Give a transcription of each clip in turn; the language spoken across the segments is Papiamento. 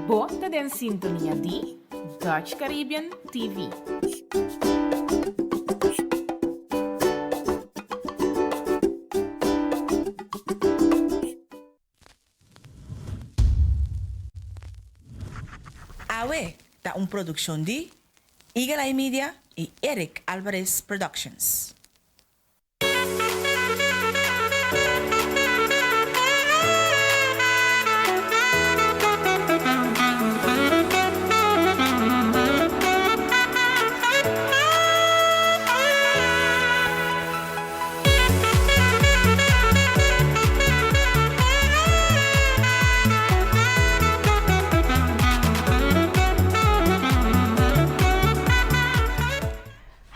Bo ta den sintonia di Dutch Caribbean TV. Awe ta un produccion di Eagle Eye Media y Eric Alvarez Productions.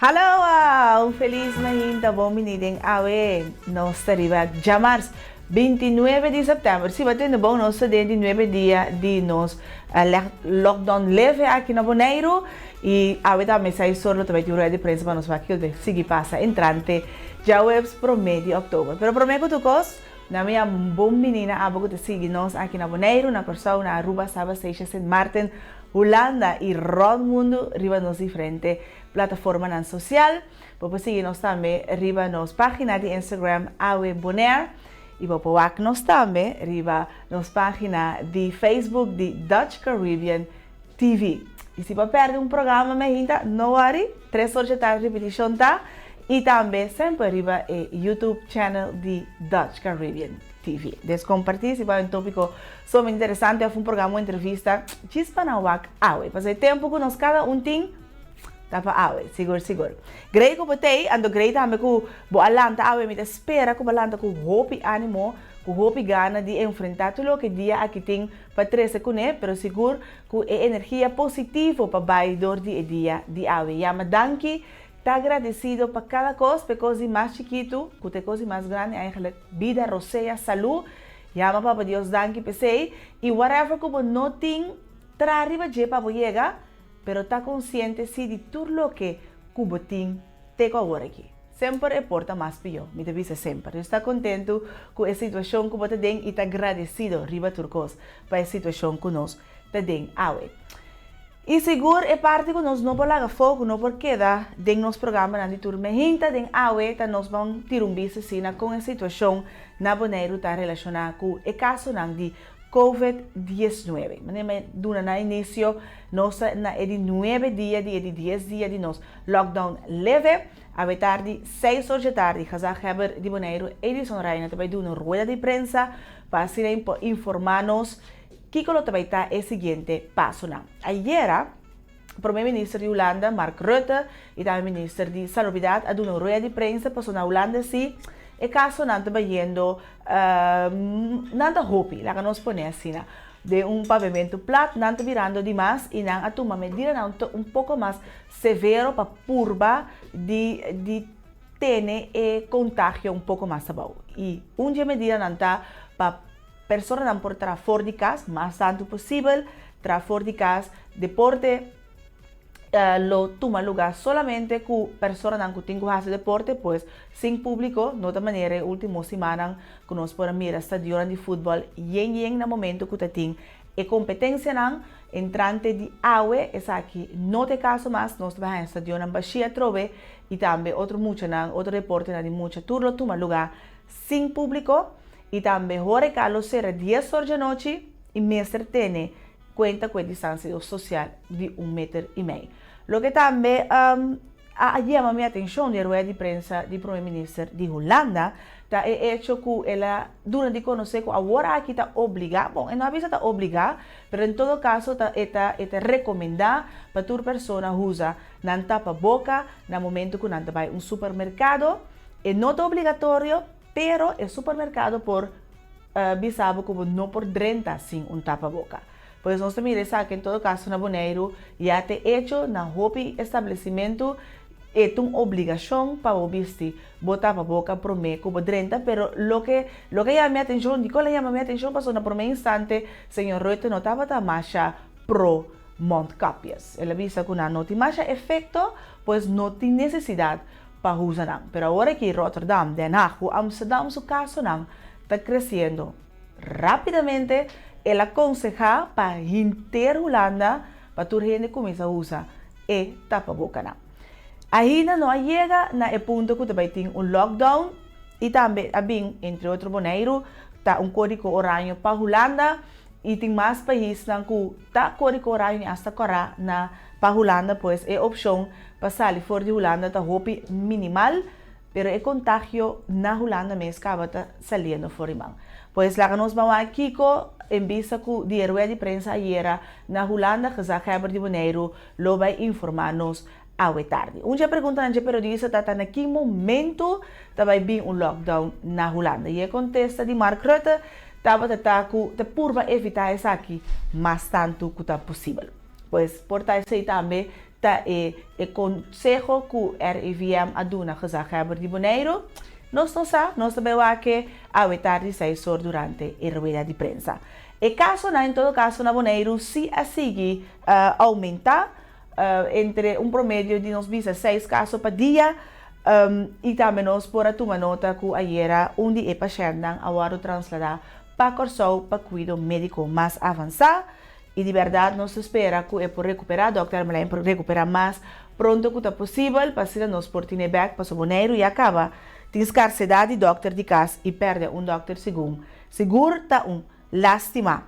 Hallo! Un felis mainta, bon bini den awe. Nos ta riba djamars 29 di september. Si bo tende bon, nos ta den di nuebe dia di nos lockdown leve aki na Boneiru. I awe tambe seis or lo ta bai tin un rueda di prensa pa nos wak kiko ta sigui pasa entrante djaweps prome di oktober. Pero prome ku tur kos, na mi a bon bini na abo ku ta sigui nos aki na Boneiru, na Kòrsou, na Aruba, Saba, Seychelles, Sint Maarten, Hulanda i rònt mundu riba nos diferente plataformanan sosial. Bo por sigui nos tambe riba nos página di Instagram Awe Bonaire i bo por wak nos tambe riba nos página di Facebook di Dutch Caribbean TV. I si bo a pèrdè un programa meinta, no wòri, tres or dje tardi ripitishon ta i tambe semper riba e YouTube channel di Dutch Caribbean TV. Des kompartí si bo a un tópiko sumamente interesante òf un programa o entrevista, djis pa nan wak awe. Pasobra e tempu ku nos kada un tin ta pa awe, sigur sigur. Grei ku bo t'ei, anto grei tambe ku bo a lanta awe, mi ta spera ku bo a lanta ku hopi ánimo, ku hopi gana di enfrentá tur loke dia aki tin pa trese kuné, pero sigur ku e energia positivo pa bai dor di e dia di awe. Yama danki, ta gradesido pa kada kos, pa e kos di mas chikitu ku ta e kos di mas grandi eigenlijk, bida, rosea, salú. Yama Papa Dios danki p'esei i whatever ku bo no tin tra riba dje pa bo yega, pero ta konsiente si di tur loke ku bo tin te ku awor aki. Semper e por ta mas pió, mi ta bisa semper. Dios ta kontentu ku e situashon ku bo ta den i ta gradesido riba tur kos pa e situashon ku nos ta den awe. I sigur e parti ku nos no por laga afó, ku no por keda den nos programanan di tur mehinta den awe ta nos ban tira un bista asina kon e situashon na Boneiru ta relashoná ku e kasonan di Covid 19. Manera mi a duna na inisio, nos ta na e di nuebe dia di e di dies dia di nos lockdown leve. Awe tardi, seis or dje tardi, Gezaghebber di Boneiru, Edison Rijna ta bai duna un rueda di prensa pa asina e por informá nos kiko lo ta bai ta e siguiente pasonan. Ayera, Prome Minister di Hulanda, Mark Rutte, i tambe Minister di Salubridat a duna un rueda di prensa pasobra na Hulanda si e kasonan ta bayendo nan ta hopi, laga nos pone asina. Den un paviamentu plat nan ta birando dimas i nan a tuma medidanan un poko mas severo pa purba di di tene e kontagio un poko mas abou. I un di e medidanan ta pa personanan por traha for di kas mas tantu posibel, traha for di kas, deporte lo tuma lugá solamente ku personanan ku tin ku hasi deporte, pues sin públiko, no ta manera e último simannan ku nos por a mira stadionnan di futbòl yen yen na momento ku ta tin e kompetensianan. Entrante di awe esaki no ta e kaso mas, nos ta bai haña stadionnan bashí atrobe i tambe otro muchanan, otro deportenan di mucha tur lo tuma lugá sin públiko i tambe horeca lo sera dies or djanochi i mester tene kuenta ku e distansia sosial di un meter i mei. Loke tambe a yama mi atenshon di e rueda di prensa di Prome Minister di Hulanda ta e echo ku el a duna di konosé ku awor aki ta obligá, bon e no a bisa ta obligá, pero en todo kaso ta e ta e ta rekomendá pa tur persona usa nan tapaboka na momento ku nan ta bai un supermerkado. E no ta obligatorio, pero e supermerkado por bisa bo ku bo no por drenta sin un tapaboka. Pues nos ta mira esaki en todo caso na Boneiru ya ta hecho na hopi establecimentu e ta un obligacion pa bo bisti bo tapaboca prome cu bo drenta pero loke loke a yama mi atencion dicon a yama mi atencion pasobra na prome instante señor Rutte no tabata masha pro mondkapjes el a bisa cu nan no tin masha efecto pues no tin necesidad pa usa nan pero awor aki Rotterdam, Den Haag cu Amsterdam su casonan ta creciendo. Rápidamente el a konsehá pa henter Hulanda pa tur hende kuminsá usa e tapabokanan. Ainda no a yega na e punto ku ta bai tin un lockdown i tambe a bin entre otro Boneiru ta un kódigo oraño pa Hulanda i tin mas paisnan ku ta kódigo oraño i asta kòrá na pa Hulanda pues e opshon pa sali for di Hulanda ta hopi minimal. Pero e kontagio na Hulanda mes kaba ta saliendo for di man. Pues laga nos ban wak kiko en bista ku di e rueda di prensa ayera na Hulanda gezaghebber di Boneiru lo bai informa nos awe tardi. Un dje preguntanan dje periodista ta ta na ki momento ta bai bin un lockdown na Hulanda. I e kontesta di Mark Rutte tabata ta ku ta purba evita esaki mas tantu ku ta posibel. Pues por ta esei tambe Ta e e konseho ku RIVM a duna gezaghebber di Boneiru? Nos no sa, nos ta bai wak e awe tardi seis or durante e rueda di prensa. E kasonan en todo kaso na Boneiru si a sigui oumentá, entre un promedio di nos bisa seis kaso pa dia, i tambe nos por a tuma nota ku ayera un di e pashèntnan a wòrdu transladá pa Kòrsou pa kuido médiko mas avansá. I di bèrdat nos ta spera ku e por rekuperá, Dòkter Armelijn por rekuperá mas pronto ku ta posibel pa asina nos por tine bèk pasobra Boneiru ya kaba tin skarsedat di dòkter di kas i pèrdè un dòkter segun sigur ta un lástima.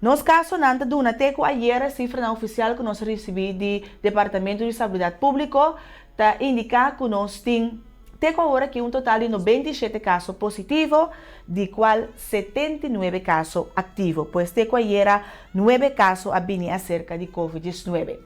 Nos kasonan ta duna te ku ayera sifranan ofisial ku nos a risibí di Departamento di Salubridat Públiko ta indiká ku nos tin Te ku awor aki un total di 97 kaso positivo, di kual 79 kaso aktivo. Pues te ku ayera nuebe kaso a bini aserka di Covid 19.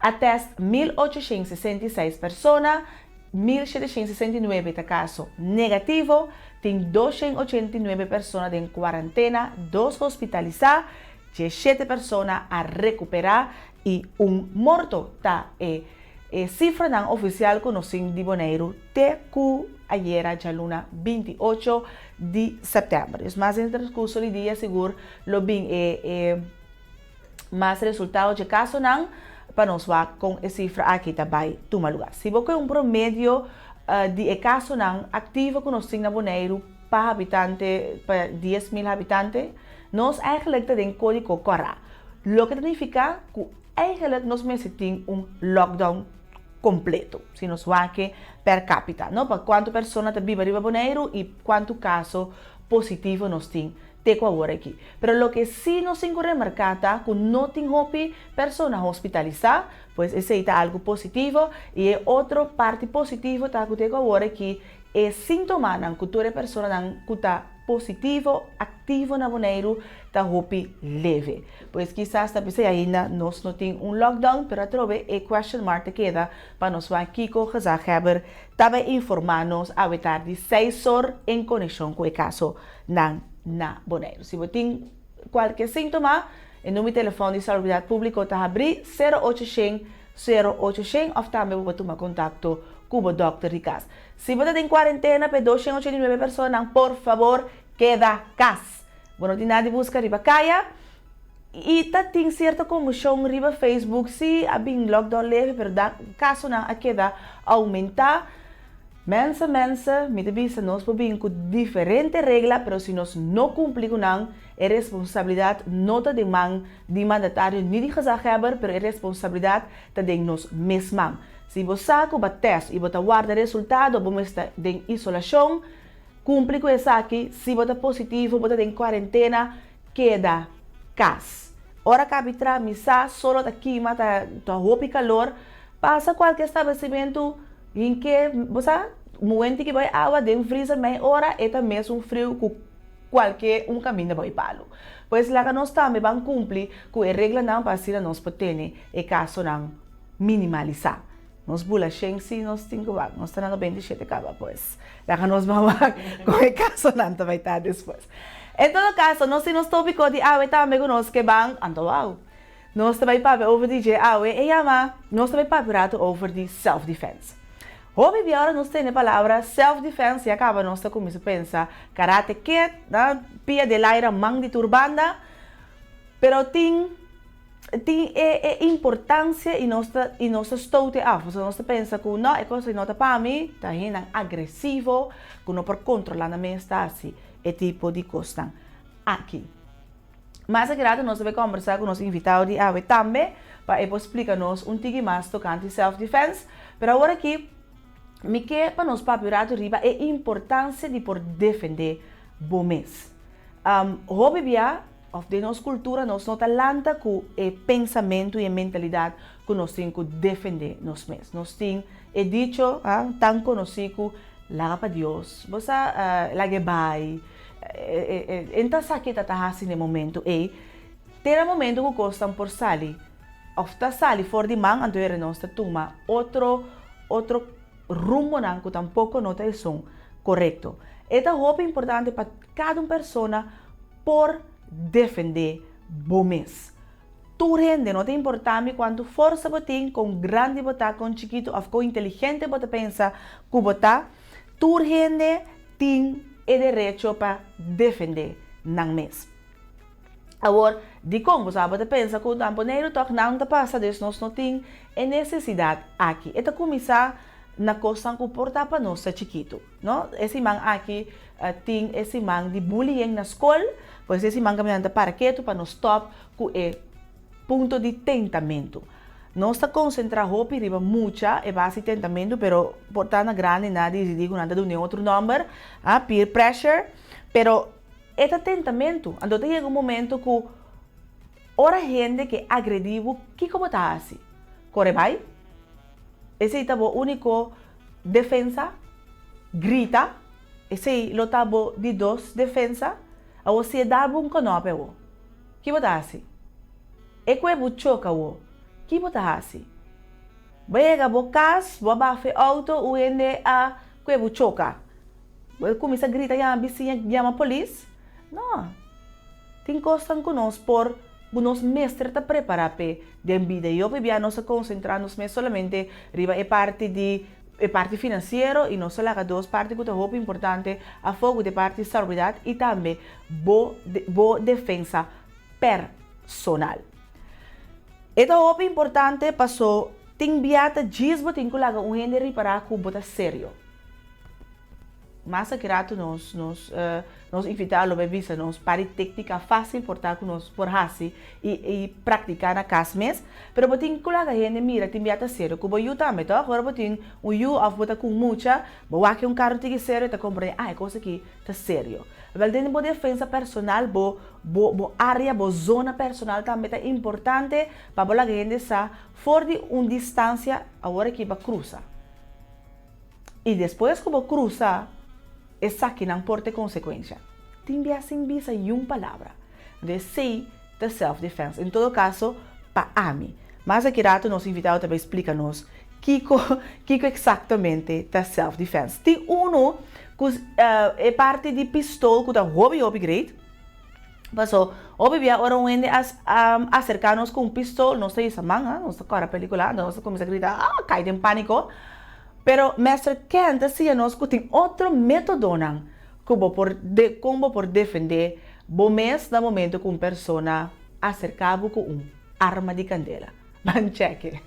A tèst 1866 persona, 1769 ta kaso negativo, tin 289 persona den kuarantena, dos hospitalisá, 17 persona a rekuperá i un morto ta e E sifranan ofisial ku nos tin di Boneiru te ku ayera djaluna 28 di sèptèmber. Dus mas den transkurso di dia sigur lo bin e e mas resultado dje kasonan pa nos wak kon e sifra aki ta bai tuma lugá. Si bo kohe un promedio di e kasonan aktivo ku nos tin na Boneiru pa habitante pa 10.000 habitante, nos eigenlijk ta den kódigo kòrá, loke ta nifiká ku Eigenlijk nos mester tin un lockdown completo, si nos wak per capita, no? Pa cuanto persona ta biba riba Boneiru y cuanto caso positivo nos tin te cu awor aki. Pero loke si nos tin cu remarca ta cu no tin hopi persona hospitalisa, pues esey ta algo positivo y e otro parti positivo ta cu te cu awor aki e sintomanan cu tur e personanan cu ta positivo aktivo na Boneiru ta hopi leve. Pues kisas ta bisa ainda nos no tin un lockdown, pero atrobe e question mark ta keda pa nos wak kiko gezaghebber ta bai informa nos awe tardi seis or en konekshon ku e kaso nan na Boneiru. Si bo tin kualke sintoma, e number di telefòn di Salubridat Públiko ta habrí 0800 0800 òf tambe bo por tuma kontakto ku bo dòkter di kas. Si bo ta den kuarentena pa e 289 personanan, por fabor keda kas. Bo no tin nada di buska riba kaya i ta tin sierto konfushon riba Facebook si a bin lockdown leve pero da kasonan a keda oumentá. Mense mense mi ta bisa nos por bin ku diferente regla pero si nos no kumpli ku nan e responsabilidat no ta den man di mandatario ni di gezaghebber pero e responsabilidat ta den nos mes man. Si bo sa ku bo a tèst i bo ta warda resultado, bo mester ta den isolashon. Kumpli ku esaki, si bo ta positivo, bo ta den kuarentena, keda kas. Ora kabi tra mi sa solo ta kima, ta ta hopi kalor, pasa kualke establesimentu hinke, bo sa, momento ki bai awa den vrizer mei ora e ta mesun friu ku kualke un kaminda bai palu. Pues laga nos tambe ban kumpli ku e reglanan pa asina nos por tene e kasonan minimalisá. Nos bula shen si nos tin ku wak. Nos ta na 97 kaba pues. Laga nos ban wak kon e kasonan ta bai ta despues. En todo kaso nos tin nos topiko di awe tambe ku nos ke ban anto wou. Nos ta bai papia over di dje awe e yama nos ta bai papia un ratu over di self defense. Hopi bia ora nos tene palabra self defense ya kaba nos ta kuminsa pensa karate kid, na pia den laira man di tur banda pero tin tin e e importancia y nos ta y nos ta stoot e af pasobra nos ta pensa cu no e cos ei no ta pa mi ta hendenan agresivo cu no por controla nan mes ta haci e tipo di cosnan. aki. Mas aki rato nos ta bay combersa cu nos invitado di awe tambe pa e por splica nos un tiki mas tocante self defense, pero awor aki mi ke pa nos papia un rato riba e importancia di por defende bo mes. Hopi bia of den nos cultura nos no ta lanta cu e pensamento y e mentalidad cu nos tin cu defende nos mes. Nos tin e dicho tan conoci cu laga pa Dios, bo sa laga e bay, E ta sa ke ta ta hasi na e momento ei. Te na momento ku kosnan por sali òf ta sali for di man, anto hende nos ta tuma otro otro rumbonan ku tampoko no ta esun korekto. E ta hopi importante pa kada un persona por defendé bo mes. Tur hende, no ta importá mi kuantu forsa bo tin, kon grandi bo ta, kon chikitu òf kon inteligente bo ta pensa ku bo ta, tur hende tin e derecho pa defendé nan mes. Awor, dikon bo sa bo ta pensa ku na Boneiru tòg nan ta pasa des nos no tin e nesesidat aki? E ta kuminsá na kosnan ku por ta pa nos ta chikitu, no? E siman aki tin e siman di bullying na skol, pues e siman kaminda nan ta para ketu pa nos stòp ku e punto di tentamentu. Nos ta konsentrá hopi riba mucha e base di tentamentu, pero por ta na grandi nan a disidí ku nan ta dun'é otro nòmber, ah, peer pressure, pero e ta tentamentu. Anto ta yega un momento ku ora hende ke agredí bo, kiko bo ta hasi? Kore bai? Esei ta bo úniko defensa? Grita? Esei lo ta bo di dos defensa? Awor si e dal bo un kònòp awor, ki bo ta hasi? E ku e bo choka wo, ki bo ta hasi? Bo yega bo kas, bo a bafa e outo, un hende a ku e bo choka. Bo a kuminsá grita yama bisiña, yama polis? No. Tin kosnan ku nos por, ku nos mester ta prepará p'e den bida. I hopi bia nos ta konsentrá nos mes solamente riba e parti di e parti finansiero i nos ta laga dos parti ku ta hopi importante afó, ku ta e parti salubridat i tambe bo bo defensa personal. E ta hopi importante paso tin bia ta djis bo tin ku laga un hende ripará ku bo ta serio. Mas aki ratu nos nos nos invitado lo bai bisa nos par di téknika fásil por ta ku nos por hasi i i praktiká na kas mes. Pero bo tin ku laga hende mira tin bia ta serio ku bo yu tambe tòg. Ora bo tin un yu òf bo ta ku un mucha bo wak un karo tiki serio e ta komprendé ah e kos aki ta serio. Wèl den bo defensa personal bo Bo bo área, bo zona personal tambe ta importante pa bo laga hende sa for di un distansia awor aki bo a krusa. I despues ku bo krusa esakinan por te konsekuensha. Tin bia sin bisa yun palabra. Anto esei ta self defense. En todo kaso pa ami. Mas aki rato nos invitado ta bai splika nos kiko kiko eksaktamente ta self defense. Tin unu ku e parti di pistol ku ta hopi hopi great. Paso, hopi bia ora un hende aserká nos ku un pistol, nos ta hisa man, ha, nos ta kòrda pelikula, anto nos ta kuminsá grita, ah, kai den pániko. Pero Mester Ken ta siña nos ku tin otro métodonan ku bo por de kon bo por defendé bo mes na momento ku un persona aserká bo ku un arma di kandela. Ban chèk'e.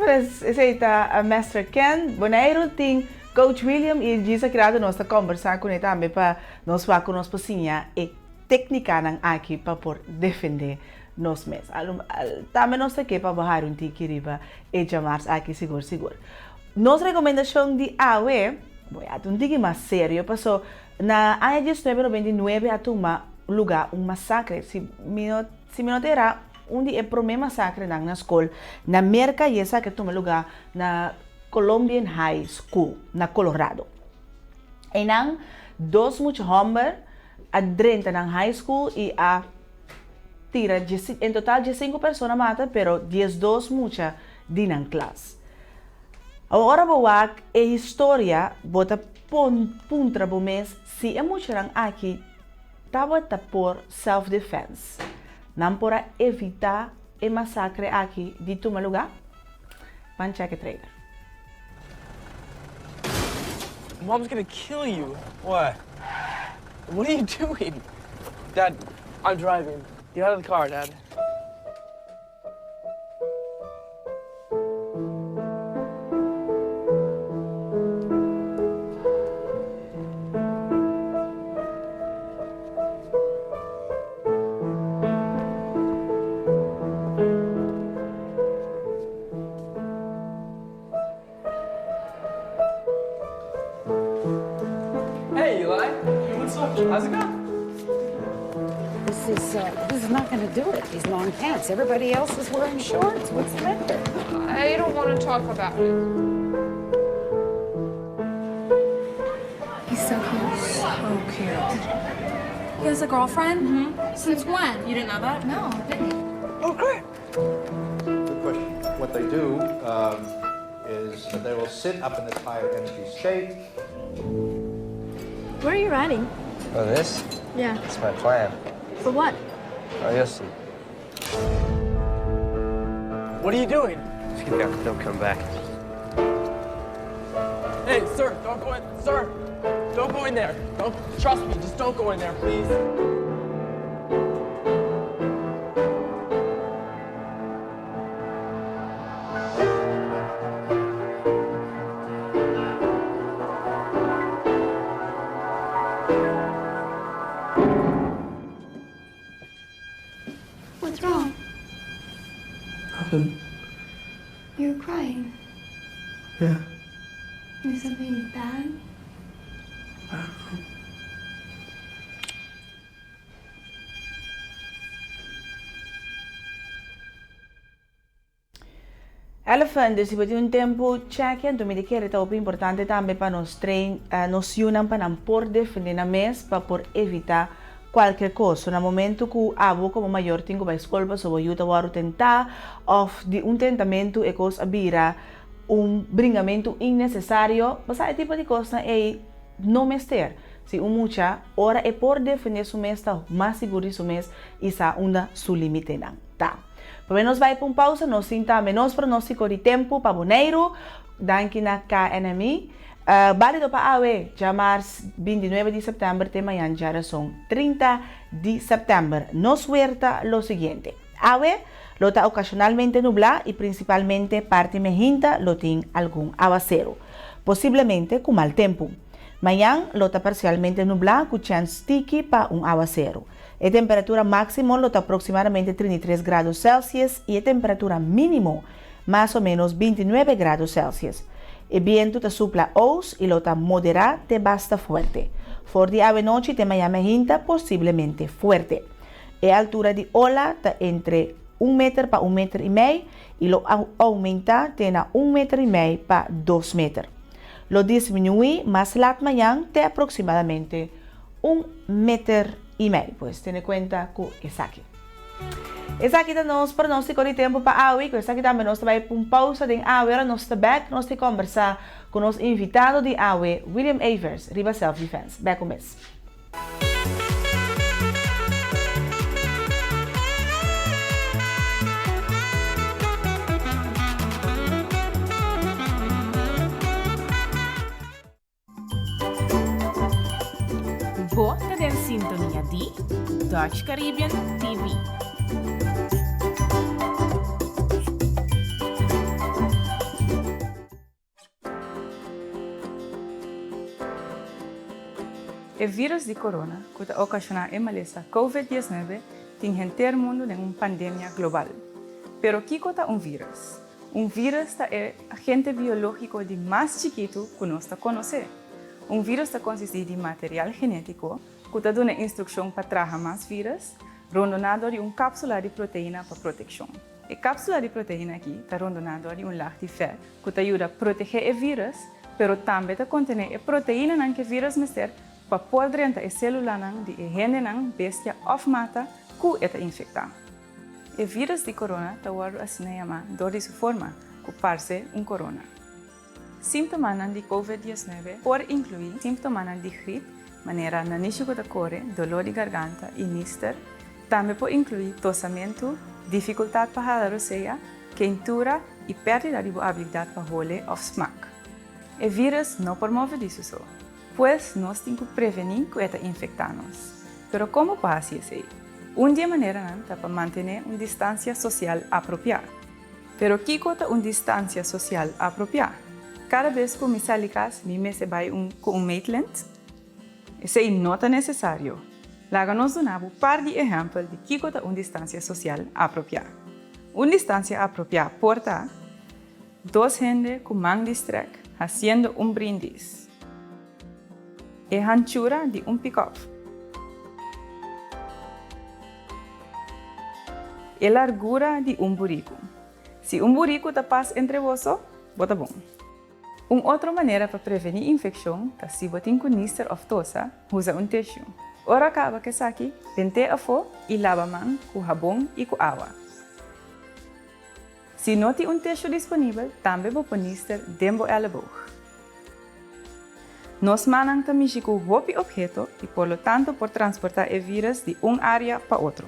Esei ta Master Ken. Boneiru tin Coach William i djis aki rato nos ta kombersá kuné tambe pa nos wak ku nos por siña e téknikanan aki pa por defendé nos mes. Tambe nos ta ke pa bo hari un tiki riba e djamars aki sigur sigur. Nos rekomendashon di awe, bo ya ta un tiki mas serio paso na aña 1999 a tuma lugá un masakre, si mi no si mi no ta erá un di e promé masakrenan na skol na Merka i esaki a tuma lugá na Columbian High School na Colorado. Einan dos mucha hòmber a drenta nan high school i a tira en total diesinku persona mata pero diesdos mucha di nan klas. Awor ora bo wak e historia bo ta puntra bo mes si e muchanan aki tabata por self defense, nan por a evita e masakre aki di tuma lugá? Ban check e trailer. Mom's gonna kill you. What? What are you doing? Dad, I'm driving. Get out of the car, Dad. Hey Eli, what's up? How's it going? This is uh, this is not going to do it. These long pants. Everybody else is wearing shorts. What's the matter? I don't want to talk about it. He's so cute. So cute. He has a girlfriend? Mm-hmm. Since when? You didn't know that? No, I didn't. Okay. Good question. What they do is that they will sit up in this higher energy state. Where are you riding? Oh, this? Yeah. It's my plan. For what? Oh, you'll see. What are you doing? Just keep going. Don't come back. Hey, sir, don't go in. Sir, don't go in there. Don't trust me. Just don't go in there, please. What's wrong? Nothing. You're crying. Yeah. Is something bad? Elephant, dus si bo tin un tempu check anto mi ta kere ta hopi importante tambe pa nos train nos yunan pa nan por defende nan mes pa por evita cualkier cos. So na momento cu abo como mayor tin cu bay scol pasobra bo yu ta wordo tenta of di un tentamento e cos a bira un bringamento innecesario, bo sa e tipo di cosnan ey no mester. Si un mucha ora e por defende su mes ta mas sigur di su mes y sa unda su limitenan ta. Promé nos bai pa un pausa nos tin tambe nos pronóstiko di tempu pa Boneiru. Danki na KNMI. Bálido pa awe, djamars 29 di sèptèmber te mañan djarason 30 di sèptèmber. Nos wer ta lo siguiente. Awe lo ta okashonalmente nublá i prinsipalmente parti mehinta lo tin algun awaseru, posiblemente ku mal tempu. Mañan lo ta parsialmente nublá ku chèns tiki pa un awaseru. E temperatura máksimo lo ta aproksimadamente 33 grado Celsius i e temperatura mínimo mas o ménos 29 grado Celsius. E bientu ta supla oos i lo ta moderá te basta fuerte. For di awenochi te mañan mehinta posiblemente fuerte. E altura di ola ta entre un meter pa un meter i mei i lo oumentá te na un meter i mei pa dos meter. Lo disminuí mas lat mañan te aproksimadamente un meter i mei. Pues tene kuenta ku esaki. Esaki ta nos pronóstiko di tempu pa awe. Ku esaki tambe nos ta bai pa un pousa den awe. Ora nos ta bèk nos ta kombersá ku nos invitado di awe, William Evers, riba Self Defense. Bèk un bes. Bo ta den sintonia di Dutch Caribbean TV. E vírus di corona ku ta okashoná e malesa Covid 19 tin henter mundu den un pandemia global. Pero kiko ta un vírus? Un vírus ta e agente biológiko di mas chikitu ku nos ta konosé. Un vírus ta konsistí di material genétiko ku ta duna instrukshon pa traha mas vírus, rondoná dor di un kápsula di proteina pa protekshon. E kápsula di proteina akí ta rondoná dor di un lag di fèt ku ta yuda protegé e vírus, pero tambe ta kontené e proteinanan ku e vírus mester pa por drenta e sélulanan di e hendenan, bestia òf mata ku e ta infektá. E vírus di korona ta wòrdu asina yamá dor di su forma, ku parse un korona. Síntomanan di Covid 19 por inkluí síntomanan di grip, manera nanishi ku ta kore, doló di garganta i nister. Tambe por inkluí tosamentu, difikultat pa hala rosea, keintura i pèrdida di bo abilidat pa hole òf smak. E vírus no por move di su so, pues nos tin ku prevení ku e ta infektá nos. Pero kon bo por hasi esei? Un di e maneranan ta pa mantené un distansia sosial apropiá. Pero kiko ta un distansia sosial apropiá? Kada bes ku mi sali kas mi mester bai un ku un meetlint? Esei no ta nesesario. Laga nos duna bo par di ehèmpel di kiko ta un distansia sosial apropiá. Un distansia apropiá por ta, dos hende ku man di strèk hasiendo un brindis. E hanchura di un pikòp. E largura di un buriku. Si un buriku ta pas entre boso, bo ta bon. Un otro manera pa prevení infekshon ta si bo tin ku nister òf tosa, usa un tishu. Ora kaba ku esaki, bent'é afó i laba man ku habon i ku awa. Si no tin un tishu disponibel, tambe bo por nister den bo èleboog. Nos mannan ta mishi ku hopi opheto i por lo tanto por transportá e vírus di un área pa otro.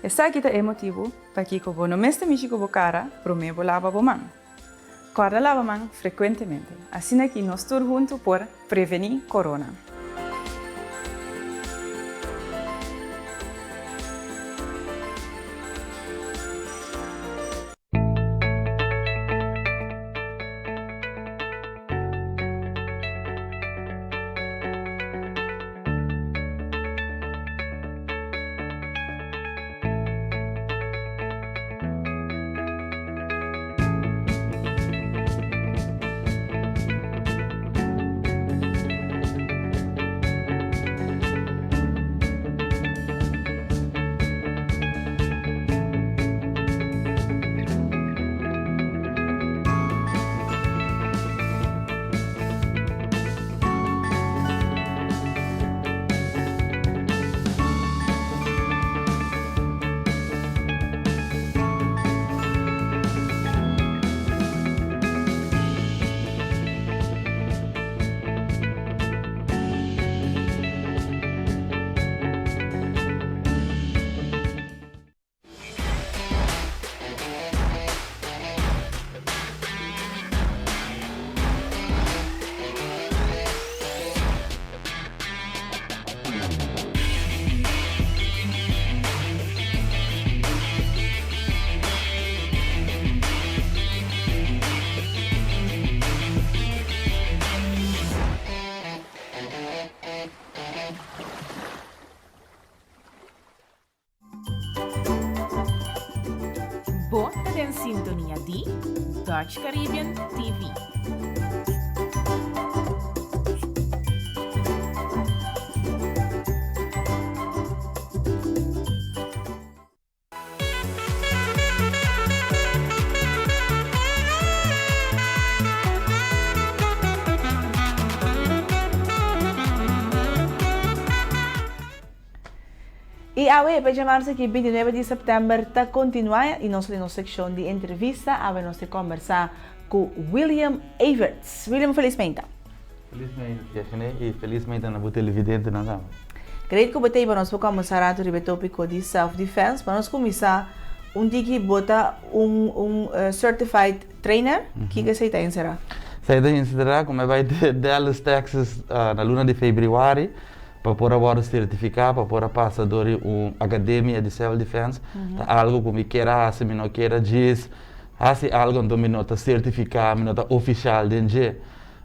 Esaki ta e motibu pakiko bo no mester mishi ku bo kara promé bo laba bo man. Kòrda laba man frekuentemente, asina ki nos tur huntu por prevení korona. Bo ta den sintonia di Dutch Caribbean TV. I awe, pa djamarsa aki 29 di sèptèmber ta kontinuá i nos ta den nos sekshon di entrevista. Awe nos ta kòmbersá ku William Everts. William, felis meinta. Felis meinta, Tiffany, i felis meinta na bo televidentenan tambe. Great ku bo ta ei pa nos por kòmbersá rato riba e tópiko di self defense. Pa nos kuminsá un tiki, bo ta un un certified trainer? Kiko esei ta enserá? Esei ta enserá ku mi a bai Dallas, Texas na luna di febrüari. Pa por a wòrdu sertifiká, pa por a pasa dor di un akademia di self defense, ta algu ku mi kier a hasi, mi no kier a djis hasi algu anto mi no ta sertifiká, mi no ta ofishal den dje.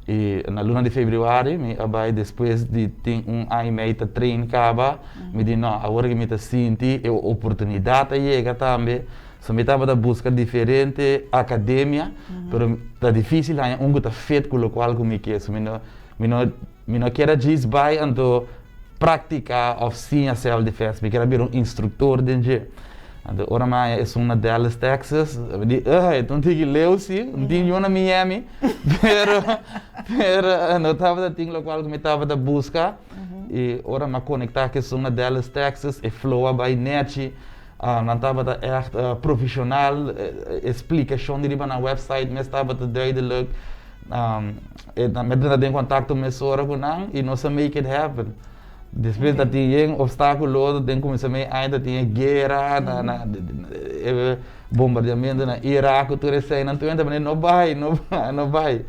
I na luna di febrüari mi a bai despues di tin un aña i mei ta train kaba, mi di no, awor ku mi ta sinti e oportunidat a yega tambe, so mi tabata buska diferente akademia, pero ta difísil haña un ku ta fit ku lokual ku mi ke, so mi no mi no mi no kier a djis bai anto praktiká òf siña self defense, mi kier a bira un instruktor den dje. Anto ora mi a haña esun na Dallas, Texas, mi di, ugh, e ta un tiki leu si, no tin yu na Miami, pero pero no tabata tin lokual ku mi tabata buska. I ora mi a konektá ku esun na Dallas, Texas, e flow a bai nèchi, nan tabata ègt profeshonal, e splikashon di riba nan wèpsait mes tabata duidelijk. Mi a drenta den kontakto mesora ku nan i nos a make it happen. Despues ta tin yen obstákulo, den kuminsamentu aña ta tin e guera, na na e bombardeamentu na Irak ku tur eseinan, tur hende ta manda no bai, no bai, no bai.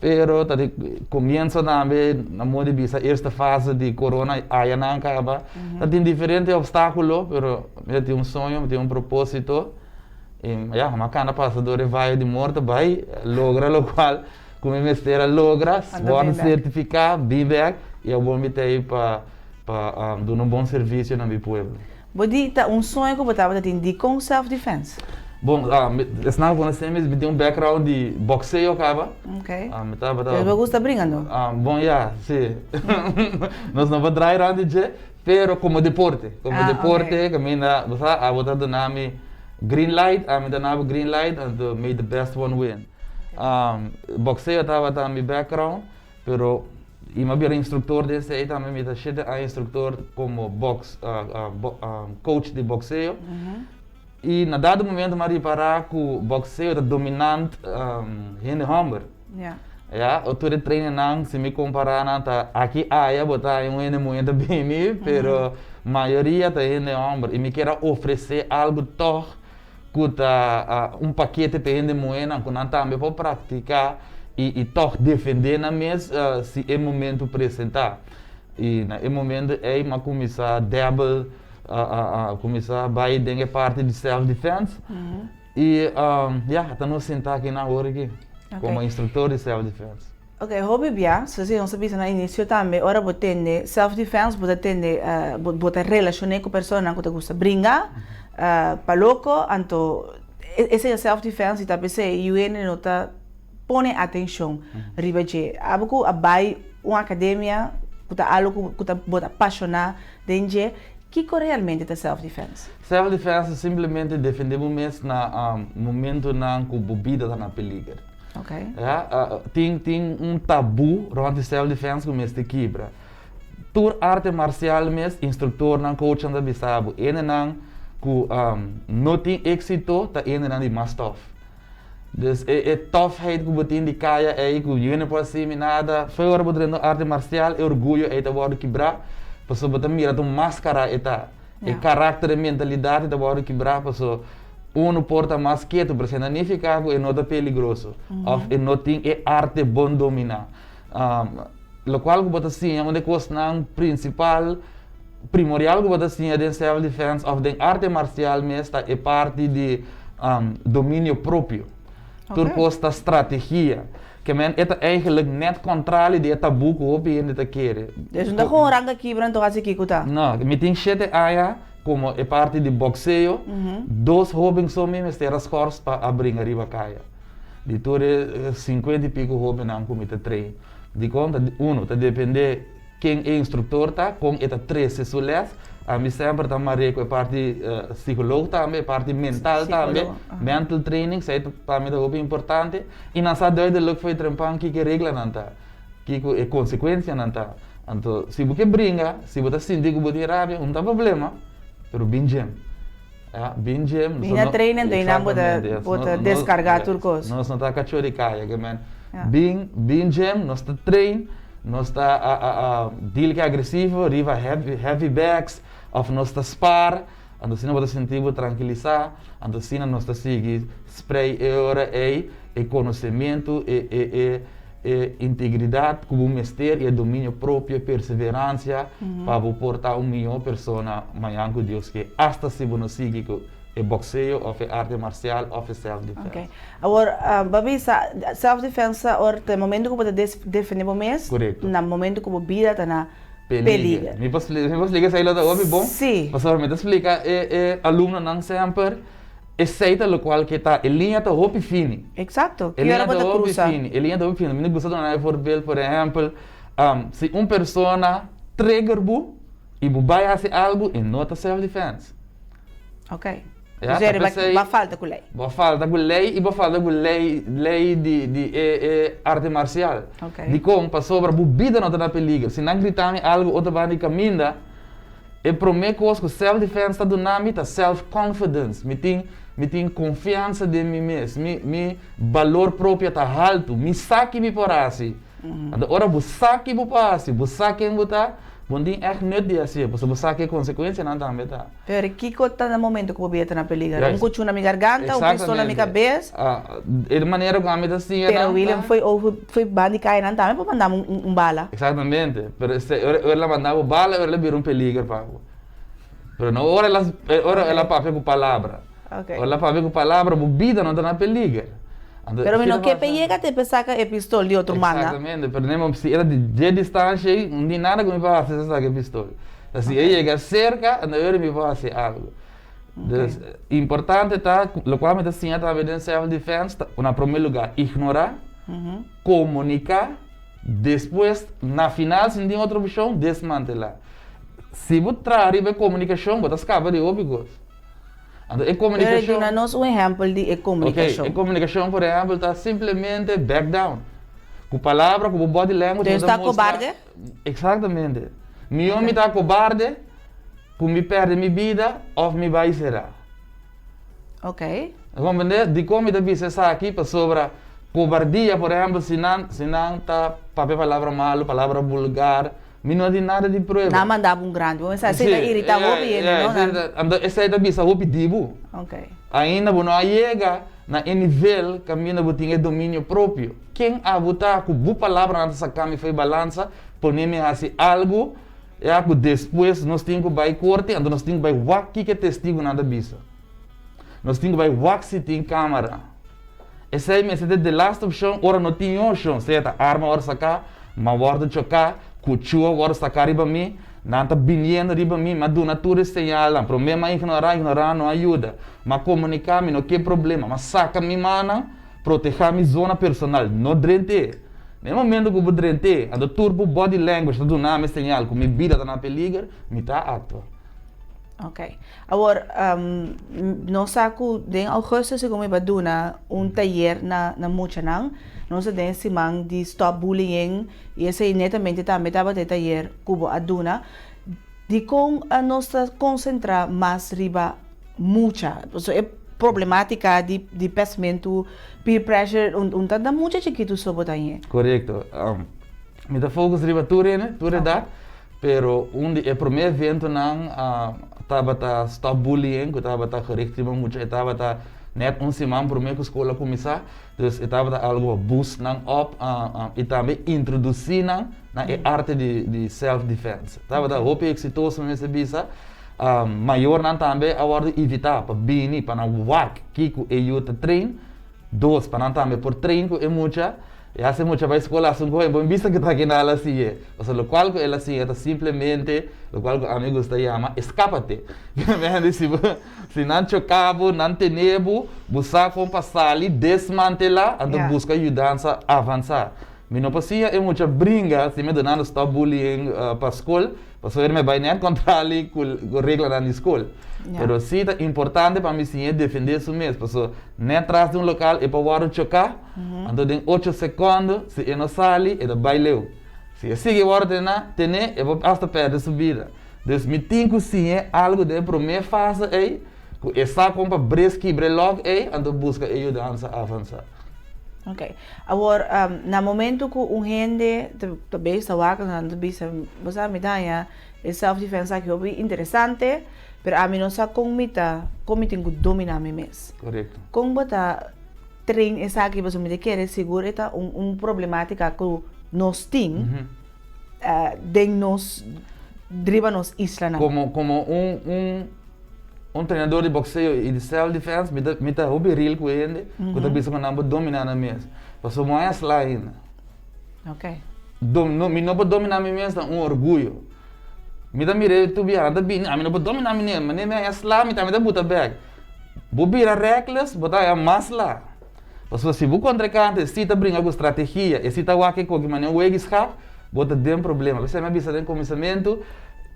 Pero ta di komienso tambe na modo di bisa eerste fase di corona ayanan kaba, ta tin diferente obstákulo, pero mi ta tin un soño, mi tin un propósito. I ya, mi a kana pasa dor e vaye di morto bai logra lokual ku mi mester a logra, wòrdu sertifiká, bin bèk i awor mi ta ei pa pa duna un bon servisio na mi pueblo. Bo di ta un soño ku bo tabata tin, dikon self defense? Bon, esnan ku konosé mi, mi tin un background di bokseo kaba. Mi tabata. Pero bo gusta bringa no? Bon ya, si. Nos no por draai rònt di dje, pero komo deporte, komo deporte kaminda bo sa abo ta duna mi green light, ami ta duna bo green light, anto may the best one win. Bokseo tabata mi background, pero i mi a bira instruktor den esei tambe, mi ta shete aña instruktor komo boks coach di bokseo. I na dado momento mi a ripará ku bokseo ta dominant hende hòmber. Ya, tur e trainernan, si mi kompará nan ta aki aya bo ta haña un hende muhé ta bini, pero mayoria ta hende hòmber. I mi kier a ofresé algu tòg ku ta un pakete pa e hende muhénan ku nan tambe por praktiká i i tòg defendé nan mes si e momento presentá. I na e momento ei mi a kuminsá dèbel, a kuminsá bai den e parti di self defense. I ya, ta nos sintá aki nan awor aki komo instruktor di self defense. Ok, hopi bia, sosi nos a bisa na inisio tambe, ora bo tende self defense bo ta tende, bo ta relashoné ku personanan ku ta gusta bringa, pa loko, anto esei ta self defense i ta p'esei yu hende no ta pone atenshon riba dje. Abo ku a bai un akademia ku ta algu ku ta bo ta pashoná den dje, kiko realmente ta self defense? Self defense ta simplemente defendé bo mes na momentonan ku bo bida ta na peliger. Ya, tin tin un tabú rònt di self defense ku mester kibra. Tur arte marsial mes instruktornan, coachnan ta bisa bo, hendenan ku no tin éksito ta hendenan di mas tòf. Dus e e tòfheid ku bo tin di kaya ei ku yu no por hasi mi nada, fo'i ora bo drenta un arte marsial e orguyo ei ta wòrdu kibrá, pasobra bo ta mira ta un máskara e ta. E karakter, e mentalidat ta wòrdu kibrá paso unu por ta mas ketu, pero esei no nifiká ku e no ta peligroso òf e no tin e arte bon dominá. Lokual ku bo ta siña, un di e kosnan prinsipal, primorial ku bo ta siña den self defense òf den arte marsial mes ta e parti di dominio propio. Tur kos ta strategia. Ke men e ta eigenlijk net kontrali di e tabú ku hopi hende ta kere. Dus no ta gewoon ranka kibra anto hasi kiko ta? No, mi tin shete aña komo e parti di bokseo, dos hóben so mi mester a skòrs pa a bringa riba kaya. Di tur e sinkuenta i piko hóbennan ku mi ta train. Dikon? Ta uno, ta dependé ken e instruktor ta, kon e ta trese su lès. Ami semper ta mar'é ku e parti psikoloog tambe, e parti mental tambe, mental training, esei ta pa mi ta hopi importante. I nan sa duidelijk for e trempan kiko e reglanan ta, kiko e konsekuensianan ta. Anto, si bo ke bringa, si bo ta sinti ku bo tin rabia, no ta problema, pero bin djem. Ya, bin djem. Bin na train anto einan bo ta bo ta deskargá tur kos. Nos no ta kachó di kaya, ke men. Bin, bin djem, nos ta train. Nos ta deal ku e agresivo riba heavy bags òf nos ta spar, anto asina bo ta sinti bo trankilisá, anto asina nos ta sigui sprei e ora ei e konosementu, e e integridat ku bo mester i e dominio propio, e perseveransia pa bo por ta un mihó persona mañan ku Dios ke, asta si bo no sigui ku. E boxeo of e arte marcial of e self defense. Ok. Awor, bo a bisa self defense ora ta e momento ku bo ta defende bo mes. Korekto. Na momento ku bo bida ta na peliger. Mi por mi por splika esei lo ta hopi bon. Sí. Pasobra mi ta splika e e alumnonan semper esei ta lokual ke ta e liña ta hopi fini. Eksakto. E Ki ora liña bo ta ta hopi krusa? fini, e liña ta hopi fini. Mi ta gusta duna nan e voorbeeld, por ehèmpel, si un persona trigger bo i bo bai hasi algu e no ta self defense. Ok. Ja, Dus er p'esei- ba falta ku lei. Bo falta ku lei i bo falta ku lei lei di di e e arte marcial. Ok. Dikon? Pasobra bo bida no ta na peliger. Si nan grita mi algu otro banda di kaminda, e promé kos ku self defense ta duna mi ta self confidence. Mi tin mi tin konfiansa den mi mes. Mi mi balor propio ta haltu. Mi sa ki mi por hasi. Anto ora bo sa ki bo por hasi, bo sa ken bo ta, bo no tin ègt nut di hasié, pasobra bo sa ke konsekuensianan tambe ta. Pero kiko ta na momento ku bo bida ta na peliger? Un Juist. kuchú na mi garganta, un pistola na mi kabes. Exactamente. E manera ku ami ta siña Pero nan William ta. foi over, foi banda di kaya nan tambe por manda mi un bala. Exactamente. Pero esei, ora el a manda bo bala, ora el a bira un peliger pa bo. Pero no ora el a, ora el a papia ku palabra. Ok. Ora el a papia ku palabra, bo bida no ta na peliger. Anto, Pero mi kiko no ke ta pe pasa? yega te pe saka e pistol di otro manda. Exactamente, pero ne si era di dje distancia ei, no tin nada ku mi por hasi si saka e pistol. Ta si e yega serka, anto e ora mi por hasi algo. Dus, importante ta, lokual mi ta siña tambe den self defense, ta na prome lugar ignorá, komuniká, despues na final si no tin otro opshon, desmantelá. Si bo traha riba e komunikashon, bo ta skapa di hopi kos. Anto e Pero komunikashon. duna nos un ehèmpel di e komunikashon. Ok, e komunikashon por ehèmpel ta simplemente back down. Ku palabra, ku bo body language Entonces bo ta ta mustra. kobarde? Eksaktamente. Mihó mi ta kobarde ku mi pèrdè mi bida òf mi bai será. Ok. Bo komprendé? Dikon mi ta bisa esaki? Pasobra kobardia, por ehèmpel, si nan si nan ta papia palabra malu, palabra bulgar, Mi no tin nada di prueba. Nan manda bo un grandi. Bo mester esei ta irita hopi hende, no? Sí, anto esei ta bisa hopi di bo. Ok. Ainda bo no a yega na e nivel kaminda bo tin e dominio propio. Ken abo ta ku bo palabranan ta saka mi fo'i balansa, pone mi hasi algu ya ku despues nos tin ku bai korte, anto nos tin ku bai wak kiko e testigunan ta bisa. Nos tin ku bai wak si tin kamera. Esei mester ta e laatste opshon ora no tin opshon, sea ta arma wòrdu saká, m'a wòrdu choká, kuchú a wòrdu saká riba mi, nan ta biniendo riba mi, m'a duna tur e señalnan, promé m'a ignorá, ignorá no a yuda, m'a komuniká, mi no ke problema, m'a saka mi mannan, protehá mi zona personal, no drent'é. Na e momento ku bo drent'é, anto tur bo body language ta duna mi señal ku mi bida ta na peliger, mi ta aktua. Ok. Awor, nos sa ku den augustus segun mi ba duna un tayer na na muchanan. Nos ta den siman di stop bullying i esei netamente tambe tabata e tayer ku bo a duna. Dikon nos ta konsentrá mas riba mucha? Pasobra e problematika di di pèsmentu, peer pressure, un ta na mucha chikitu so bo ta hañ'é. Korekto. Mi ta focus riba tur hende, tur edat. Pero un di e promé eventonan tabata Stop Bullying ku tabata gericht riba mucha. E tabata nèt un siman promé ku skol a kuminsá. Dus e tabata algu pa boost nan op i tambe introdusí nan na e arte di self defense. Tabata hopi eksitoso mi mester bisa. Mayornan tambe a wòrdu invitá pa bini pa nan wak kiko e yu ta train. Dos, pa nan tambe por train ku e mucha. E hasi mucha bai skol hasi un kohe bon bista ku ta kina el a siñ'é. Pasobra lokual ku el a siña ta simplemente lokual ku ami gusta yama eskapate. Mende si bo si nan choka bo, nan tene bo, bo sa kon pa sali, desmantelá, anto buska yudansa avansá. Mi no por siña e mucha bringa si mi duna nan stop bullying pa skol, pasobra mi bai nèt kontrali ku reglanan di skol. Pero si ta importante pa mi siñ'é defendé su mes, pasobra nèt tras di un lokal e por wòrdu choká. Anto den ocho sekondo, si e no sali, e ta bai leu. Si e sigui wòrdu tená, tené, e por asta pèrdè su bida. Dus mi tin ku siñ'é algu den e promé fase ei, ku e sa kon pa bres kibra e lòk ei, anto buska e yudansa avansá. Ok. Awor, na momento ku un hende ta bezig ta wak, nan ta bisa, bo sa mi ta haña e self defense aki hopi interesante, pero ami no sa kon mi ta, kon mi tin ku dominá mi mes. Korekto. Kon bo ta train esaki pasobra mi ta kere sigur e ta un problematica cu nos tin den nos riba nos islanan. Como como un un. Un trenador di boxeo y di self defense mi ta mi ta hopi real cu hende cu ta bisa cu nan por domina nan mes. Pasobra bo a sla ainda. Ok. Dom no mi no por domina mi mes ta un orguyo. Mi ta mira e tur biaha nan ta bini ami no por domina mi mes manera mi a sla mi tambe ta buta bek. Bo bira reckless bo ta haya mas sla. Pasobra si bo contrincante si ta bringa cu strategia y si ta wak e koki manera un wegi schaak bo ta den problema. P'esei mi a bisa den kuminsamentu,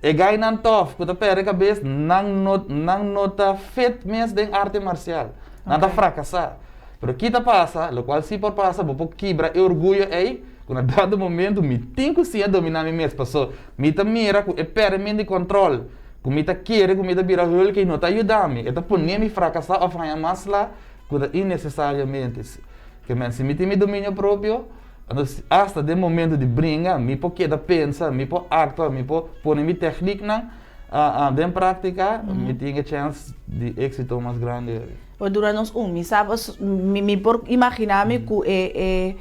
e gainan tòf ku ta pèrdè kabes, nan no nan no ta fit mes den arte marsial. Nan ta frakasá. Pero ki ta pasa, lokual si por pasa, bo por kibra e orguyo ei, ku na dado momento mi tin ku siña dominá mi mes, paso mi ta mira ku e pèrdè di kòntròl, ku mi ta kere ku mi ta bira Hulk ei no ta yuda mi, e ta pone mi frakasá òf haña mas sla ku ta innesesariamente. Ke men si mi tin mi dominio propio, Anto hasta den momento di bringa mi por keda pensa, mi por actua, mi por pone mi technieknan den practica, mi tin e chance di exito mas grandi. Por dura nos un, mi sa mi por imagina mi cu e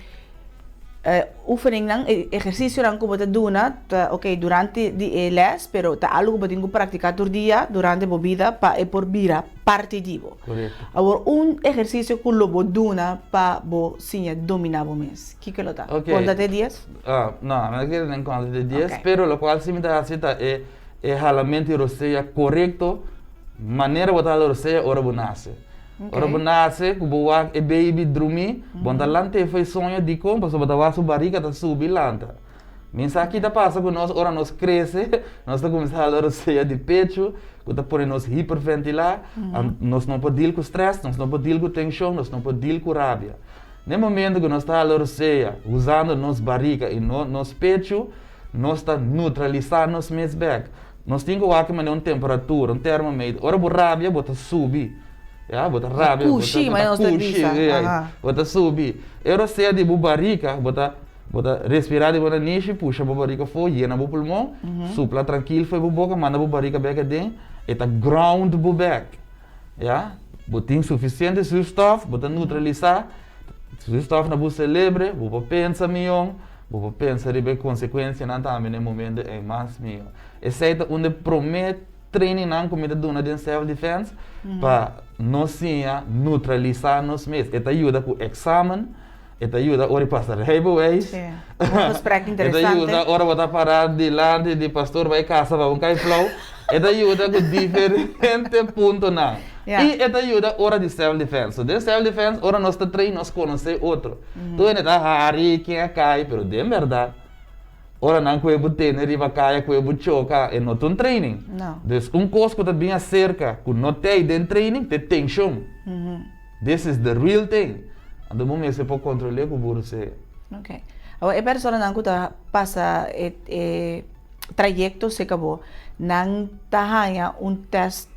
e oefeningnan, e ehercicionan cu bo ta duna ta ok durante di e les, pero ta algo cu bo tin cu practica tur dia durante bo bida pa e por bira parti di bo. Korekto. Awor un ehersisio ku lo bo duna pa bo siña dominá bo mes, kiko lo ta? Ok. Konta te dies? Ah, no, mi no kere den konta te dies, Ok. pero lokual si mi ta hasi ta e e halamentu di rosea korekto, manera bo ta hala rosea ora bo nase. Ok. Ora bo nase, ku bo wak e baby drumí, bo no ta lant'é for e soño dikon, pasobra bo ta wak su barika ta subi lanta. Mi sa ki ta pasa ku nos ora nos krese, nos ta kuminsá hala rosea di pechu, ku ta pone nos hiperventilá, nos no por deal ku strès, nos no por deal ku tenshon, nos no por deal ku rabia. Na e momento ku nos ta hala rosea usando nos barika i no nos pechu, nos ta neutralisá nos mes bèk. Nos tin ku wak manera un temperatura, un termometer. Ora bo rabia, bo ta subi. Ya, bo ta rabia, bo ta kushi, bo ta subi. E rosea di bo barika, bo ta. Bo ta respirá di bo nanishi, pusha bo barika afó, yena bo pulmon, supla trankil fo'i bo boka, manda bo barika bèk aden, e ta ground bo bèk. Ya, bo tin sufisiente zuurstof, bo ta neutralisá zuurstof na bo selebre, bo por pensa mion, bo por pensa riba e konsekuensianan tambe na e momento ei mas mion. Esei ta un di e promé trainingnan ku mi ta duna den self defense pa nos siña neutralisá nos mes. E ta yuda ku eksamen. E ta yuda ora i pasa rijbewijs. Sí. Un gesprek interesante. E ta yuda ora bo ta pará dilanti di pastor bai kasa pa bo kai flou. E ta yuda ku diferente puntonan. Ja. I e ta yuda ora di self defense. So den self defense ora nos ta train nos konosé otro. Tur hende ta hari ken a kai pero den bèrdat ora nan koe bo tene riba kaya koe bo choka e no ta un training. No. Dus un kos ku ta bin aserka ku no t'ei den training ta e tenshon. This is the real thing. Anto bo mester por control'é cu bo rosea. Ok. Awor e personanan cu ta pasa e e trayecto cerca bo, nan ta haña un test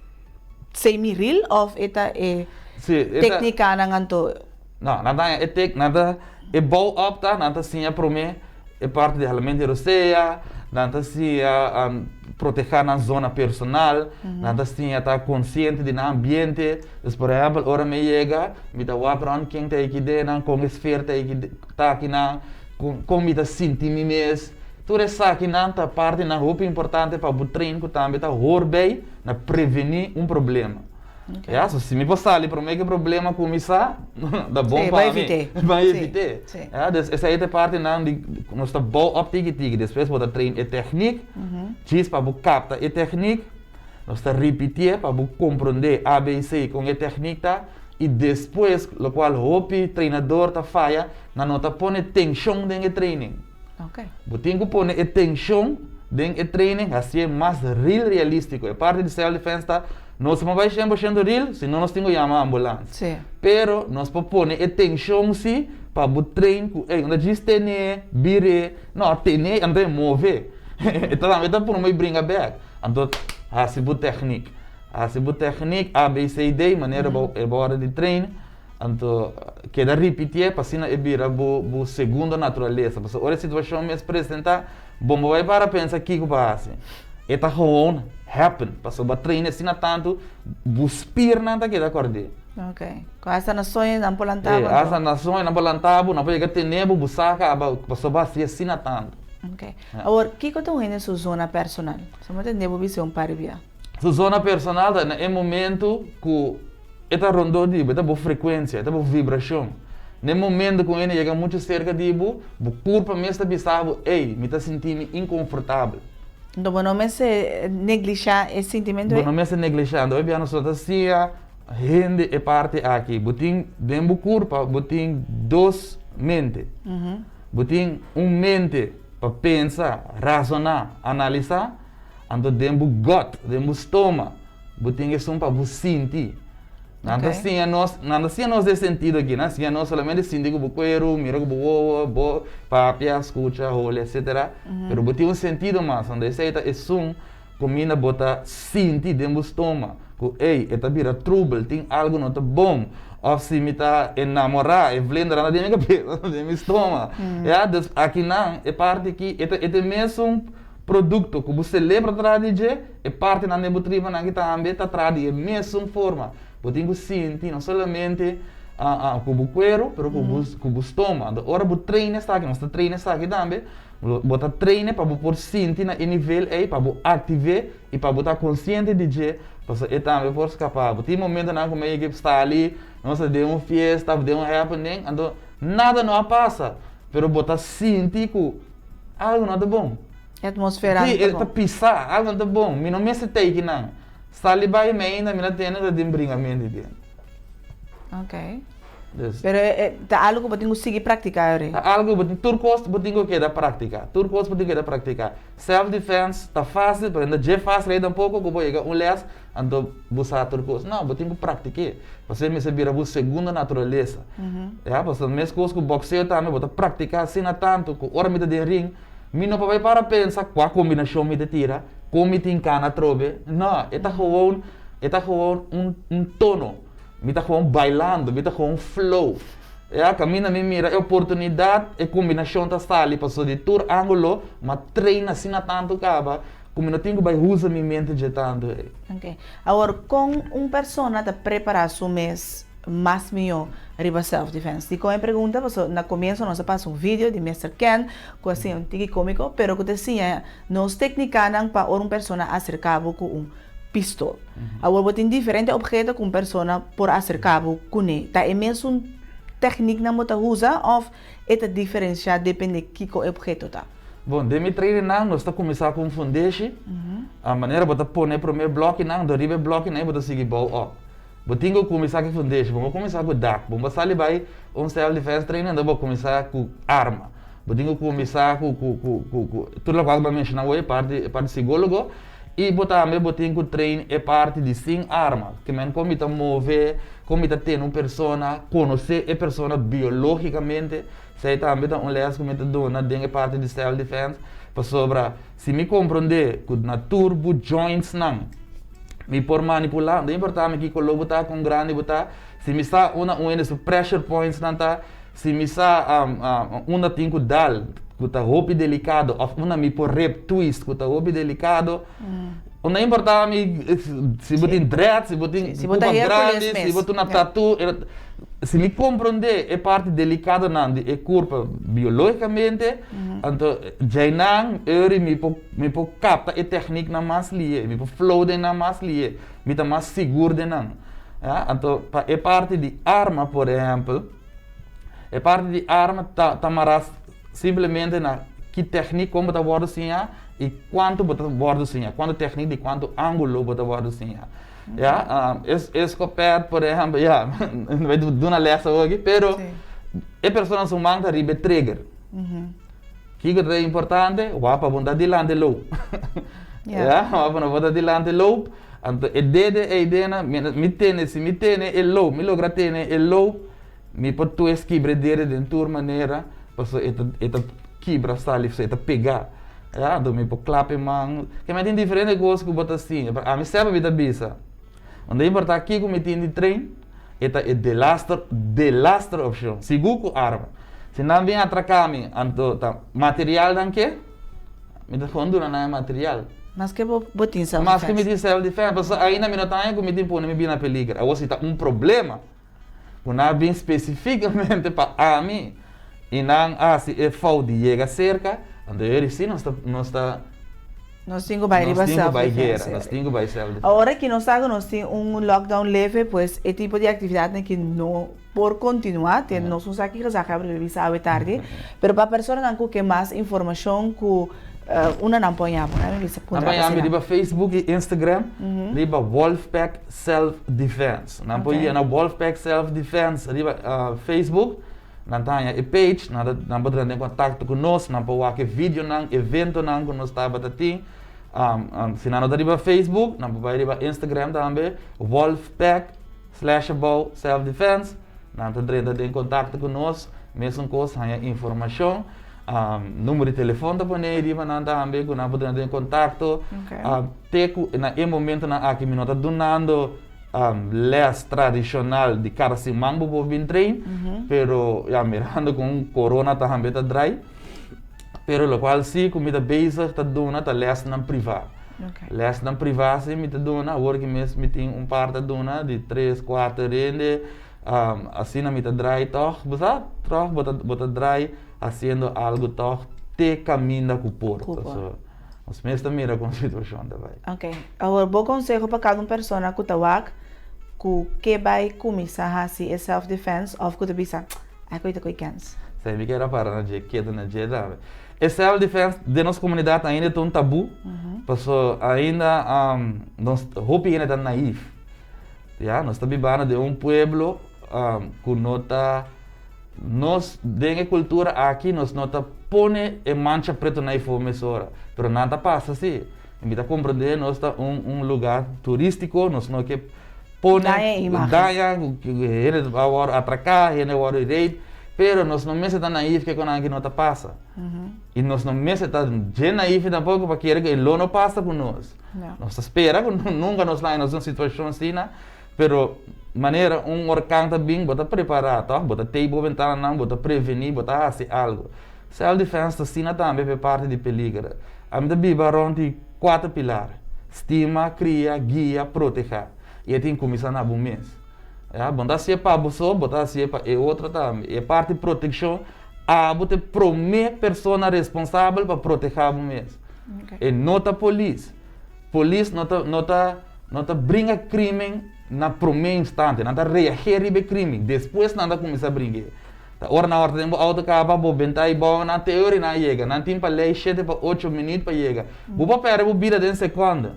semi-real of e ta e Sí, e ta. tecnicanan anto? No, nan ta haña e tec, nan ta, e bouw op ta, nan ta siña prome e parti di halamentu di rosea, nan ta siña protehá nan zona personal, nan ta siña ta konsiente di nan ambiente. Dus por ehèmpel ora mi yega, mi ta wak rònt ken ta aki den nan, kon e sfeer ta aki ta aki nan, kon kon mi ta sinti mi mes. Tur esakinan ta partinan hopi importante pa bo train ku tambe ta hor bei na prevení un problema. Ya, so si mi por sali promé ku e problema kuminsá, ta bon pa mi. Bo evit'é. Ya, dus esei ta e partinan di ku nos ta bou op tiki tiki. Despues bo ta train e tèknik, djis pa bo kapta e tèknik, nos ta ripitié pa bo komprondé ABC kon e tèknik ta, i despues, lokual hopi trainador ta faya, nan no ta pone tenshon den e training. Bo tin ku pone e tenshon den e training hasié mas real realístiko. E parti di self defense ta nos no bai 100% real, si no nos tin ku yama ambulans. Pero nos por pone e tenshon si pa bo train ku ey, no ta djis ten'é, bir'é, no, ten'é anto e move. E ta tambe ta purba e bringa bèk. Anto hasi bo tèknik. Hasi bo tèknik A, B, C, D manera bo e bo ora di train. Anto, keda ripitié pa asina e bira bo bo segundo naturalesa. Pasobra ora e situashon mes presentá, bo no bai para pensa kiko bo a hasi. E ta gewoon happen. Pasobra bo a train asina tantu, bo spiernan ta keda kòrd'é. Ok. Ku hasta na soño nan por lantá bo anto. Hasta na soño nan por lantá bo, nan por yega tene bo, bo sa kaba, pasobra bo a hasi asina tantu. Ok. Awor, kiko ta un hende su zona personal? So mi a tende bo bisa un par di bia. Su zona personal ta na e momento ku e ta rondó di bo, e ta bo frekuensia, e ta bo vibrashon. Na e momento ku hende yega muchu serka di bo, bo kurpa mes ta bisa bo, ey, mi ta sinti mi inkonfortabel. Anto bo no mester neglishá e sintimentu ei? Bo no mester neglishá. Anto hopi bia nos no ta siña hende e parti aki. Bo tin den bo kurpa, bo tin dos mente. Bo tin un mente pa pensa, razoná, analisá. Anto den bo gut, den bo stoma, bo tin esun pa bo sinti. Nan ta siña nos, nan ta siña nos den sentido aki, nan siña nos solamente sinti ku bo kueru, mira ku bo wowo, bo papia, skucha, hole, etcetera. Pero bo tin un sentido mas, anto esei ta esun kuminda bo ta sinti den bo stoma, ku ey, e ta bira trubel, tin algu no ta bon, òf si mi ta enamorá, e vlindernan ta den mi kabes, den mi stoma. Ya, dus akinan e parti aki e ta e ta e mesun. Produkto ku bo selebra traha di dje, e partinan den bo tripanan aki tambe ta traha di e mesun forma. Bo tin ku sinti no solamente ku bo kueru, pero ku bo ku bo stoma. Anto ora bo train esaki, nos ta train esaki tambe, bo ta train pa bo por sinti na e nivel ei, pa bo aktiv'é i pa bo ta konsiente di dje, pasobra e tambe por skapa bo. Tin momentonan ku mi a yega sali, nos ta den un fiesta òf den un happening, anto nada no a pasa, pero bo ta sinti ku. Algo no ta bon. E atmosfera no ta bon. Sí, e ta pisá. Algo no ta bon. Mi no mester tei kinan. Sali bai mi ainda mi ta tende ta den bringamento di den. Ok. Dus. Pero ta algo ku bo tin ku sigui praktiká yori? Ta algo ku bo tin, tur kos bo tin ku keda praktiká. Tur kos bo tin ku keda praktiká. Self defense ta fásil, pero no ta dje fásil ei tampoko ku bo yega un lès anto bo sa tur kos. No, bo tin ku praktik'é. Pasobra e mester bira bo segundo naturalesa. Ya, pasobra meskos ku bokseo tambe bo ta praktiká asina tantu ku ora mi ta den ring, mi no por bai para pensa kua kombinashon mi ta tira, kon mi tin kana atrobe. No, e ta gewoon, e ta gewoon un un tono. Mi ta gewoon bailando, mi ta gewoon flow. Ya, kaminda mi mira e oportunidat, e kombinashon ta sali pasobra di tur ángulo, m'a train asina tantu kaba Ku mi no tin ku bai usa mi mente dje tantu ei. Ok. Awor, kon un persona ta prepará su mes mas mihó riba self defense? Dikon e pregunta? Pasobra na komienso nos a pasa un video di Mister Ken ku a siña un tiki kómiko, pero ku ta siña nos téknikanan pa ora un persona aserká bo ku un pistol. Awor bo tin diferente opheto ku un persona por aserká bo kuné. Ta e mesun tèkniknan bo ta usa òf e ta diferensiá depende kiko e opheto ta? Bon, den mi trainingnan nos ta kuminsá ku un fundeshi. A manera bo ta pone e promé blòkinan, dor riba e blòkinan ei bo ta sigui bou òp. Bo tin ku kuminsá ku e fundeshi, bo no por kuminsá ku dak. Bo no por sali bai un self defense training anto bo kuminsá ku arma. Bo tin ku kuminsá ku ku ku ku ku tur lokual ku bo a menshoná awor, e parti e parti sigólogo. I bo tambe bo tin ku train e parti di sin arma. Ke men kon mi ta move, kon mi ta tene un persona, konosé e persona biológikamente. Esei tambe ta un les ku mi ta duna den e parti di self defense, pasobra si mi komprondé ku na tur bo jointsnan mi por manipulá, no ta importá mi ki koló bo ta, kon grandi bo ta, si mi sa unda un hende su pressure pointsnan ta, si mi sa unda tin ku dal ku ta hopi delikado òf unda mi por rip twist ku ta hopi delikado, no ta importá mi si bo tin dread, si bo tin kupa grandi, si bo tin una tattoo. Si mi komprondé e parti delikadonan di e kurpa biológikamente, anto djeinan eri mi por mi por kapta e tèkniknan mas lihe, mi por flow den nan mas lihe, mi ta mas sigur den nan. Ya, anto pa e parti di arma por ehèmpel, e parti di arma ta ta mará simplemente na ki tèknik kon bo ta wòrdu siñá i kuantu bo ta wòrdu siñá, kuantu tèknik di kuantu ángulo bo ta wòrdu siñá. Ya, e skopet por ehempel, ya, no bai duna les awor aki, pero e persona su man ta riba e trigger. Kiko ta importante? Wak pa bo no ta dilanti loop. Ya, wak pa no bo ta dilanti loop. Anto e dede ei dena, mi tene, si mi tene e loop, mi logra tene e loop, mi por twist kibra e dede den tur manera, pasobra e ta, e ta kibra sali, pasobra e ta pega. Ya, anto mi por klap e man. Ke mi tin diferente kos ku bo ta siña, pero ami semper mi ta bisa, no ta importá kiko mi tin di train, e ta e delaster, delaster opshon, sigur ku arma. Si nan bin atraká mi, anto ta materialnan ke, mi ta gewoon duna nan e material. Maske bo bo tin self defense. Maske mi tin self defense, pasobra ainda mi no ta haña ku mi tin pone mi bira na peliger. Awor si ta un problema, ku nan a bin spesifikamente pa ami i nan a hasi e fout di yega serka, anto e ora si nos ta nos ta. Nos tin ku bai riba Nos tin ku bai self-defense. guera, nos tin ku bai self-defense. Awor aki nos sa ku nos tin un lockdown leve, pues e tipo di aktividatnan ki no por kontinuá, te nos no sa ki gezaghebber lo bisa awe tardi, pero pa personanan ku ke mas informashon ku unda nan por yama, nan mi bisa Nan puntra por yama asina. riba Facebook i Instagram riba Wolfpack Self Defense. Nan por yena Wolfpack Self Defense riba Facebook. Nan ta haña e page, nan ta nan por drenta den kontakto ku nos, nan por wak e videonan, eventonan ku nos tabata tin. Si nan no ta riba Facebook, nan por bai riba Instagram tambe, Wolfpack slash abou self defense. Nan ta drenta den kontakto ku nos, mesun kos haña informashon. Number di telefon ta pone riba nan tambe ku nan por drenta den kontakto. Te ku na e momentonan aki mi no ta dunando les tradishonal di kada siman bo por bin train, pero ya mirando kon corona tambe ta drai, pero lokual si ku mi ta bezig ta duna ta lesnan privá. Lesnan privá si mi ta duna, awor ki mes mi tin un par ta duna di tres, kuater hende, asina mi ta drai tòg, bo sa tòg bo ta bo ta drai hasiendo algu tòg te kaminda ku por. Nos mes ta mira kon situashon ta bai. Ok. Awor bo konseho pa kada un persona ku ta wak ku ke bai kuminsá hasi e self defense òf ku ta bisa, Ai koe ta koe kens. Esei mi kere para na dje, keda na dje tambe. E self defense den nos komunidat ainda ta un tabú, paso ainda nos hopi hende ta naïf. Ya, nos ta bibando den un pueblo ku no ta. Nos den e kultura aki nos no ta pone e mancha preto na ifo mesora, pero nan ta pasa si. I mi ta komprendé nos ta un un lugá turístiko, nos no ke pone Daña e imágen. daña, hende a wòrdu atraká, hende a wòrdu rape, pero nos no mester ta naïf ke konan aki no ta pasa. I nos no mester ta dje naïf tampoko pa kere ku e lo no pasa ku nos. Nos ta spera ku nunka nos lo haña nos den un situashon asina. Pero manera un orkan ta bin, bo ta prepará, tòg? Bo ta tei bo bentananan, bo ta prevení, bo ta hasi algu. Self defense ta asina tambe pa e parti di peliger. Ami ta biba rònt di kuater pilar, stima, kria, guia, protehá. I e tin kuminsá na bo mes. Ya, bo no ta hasié pa bo so, bo ta hasié pa e otro tambe. E parti protekshon, abo ta e promé persona responsabel pa protehá bo mes. E no ta polis. Polis no ta no ta no ta bringa krimen na promé instante, nan ta reagé riba e krimen, despues nan ta kuminsá bring'é. Ta ora nan ora ta den bo outo kaba, bo bentá i bou nan te ora i nan a yega. Nan tin pa lei shete pa ocho minüt pa yega. Bo por pèrdè bo bida den sekònde.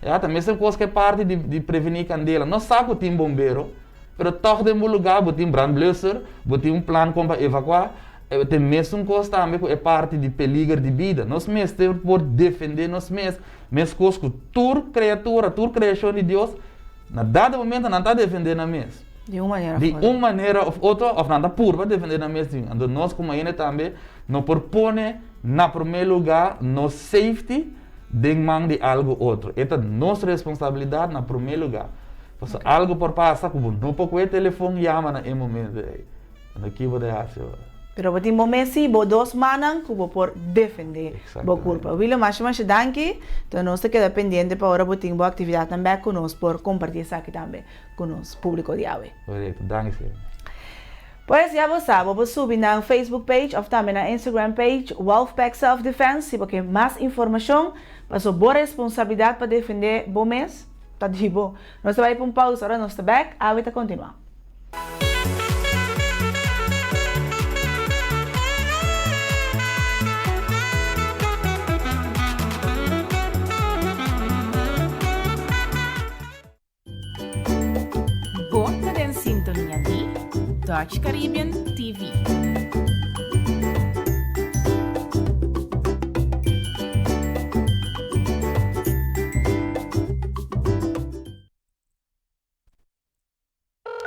Ya, ta mesun kos ku e parti di di prevení kandela. Nos sa ku tin bombero, pero tòg den bo lugá bo tin brandblusser, bo tin un plan kon pa evakuá. E mesun kos tambe ku e parti di peliger di bida. Nos mester por defendé nos mes, meskos ku tur kreatura, tur kreashon di Dios, na dado momento nan ta defendé nan mes. Di un manera òf Di otro. un manera òf otro, òf nan ta purba defendé nan mes. Anto nos komo hende tambe no por pone na promé lugá nos safety den man di algu otro. E ta nos responsabilidat na promé lugá. Pasobra algu por pasa ku bo no por kohe telefon yama na e momento ei. Anto ki bo ta hasi ora? Pero bo tin bo mes i bo dos mannan ku bo por defendé bo kurpa. William, masha masha danki. Enton nos ta keda pendiente pa ora bo tin bo aktividatnan bèk ku nos por kompartí esaki tambe ku nos públiko di awe. Korekto. Danki Sirmi. Pues ya bo sa, bo por subi nan Facebook page òf tambe nan Instagram page, Wolfpack Self Defense, si bo ke mas informashon, paso bo responsabilidat pa defendé bo mes ta di bo. Nos ta bai pa un pausa, ora nos ta bèk, awe ta kontinuá. Bo ta den sintonia di Dutch Caribbean TV.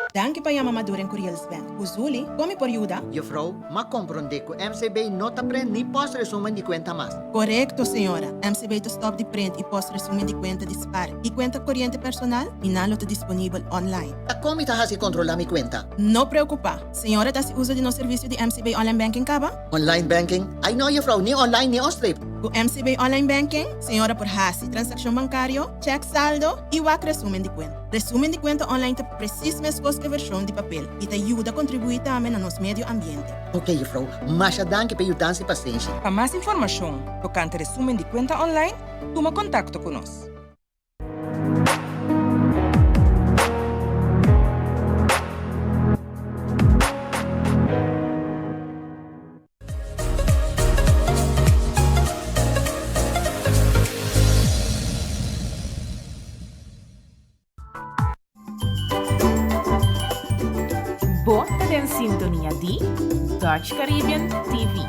Danki pa yama Maduren Curiels Bank. Ku Zuli, kon mi por yuda? Juffrouw, m'a komprondé ku MCB no ta prent ni post resumen di kuenta mas. Korekto, señora. MCB ta stòp di prent i post resumen di kuenta di spar i kuenta koriente personal i nan lo ta disponibel online. Ta kon mi ta hasi kontrolá mi kuenta? No preokupá. Señora ta hasi uso di nos servisio di MCB Online Banking kaba? Online banking? Ai no, juffrouw, ni online ni on strip. Ku MCB Online Banking, señora por hasi transakshon bankario, chèk saldo i wak resúmen di kuenta. Resúmen di kuenta online ta presis meskos ku e vershon di papel i ta yuda kontribuí tambe na nos medio ambiente. Ok juffrouw, masha danki pa e yudansa i pasenshi. Pa mas informashon tokante resúmen di kuenta online, tuma kontakto ku nos. Bo ta den sintonia di Dutch Caribbean TV.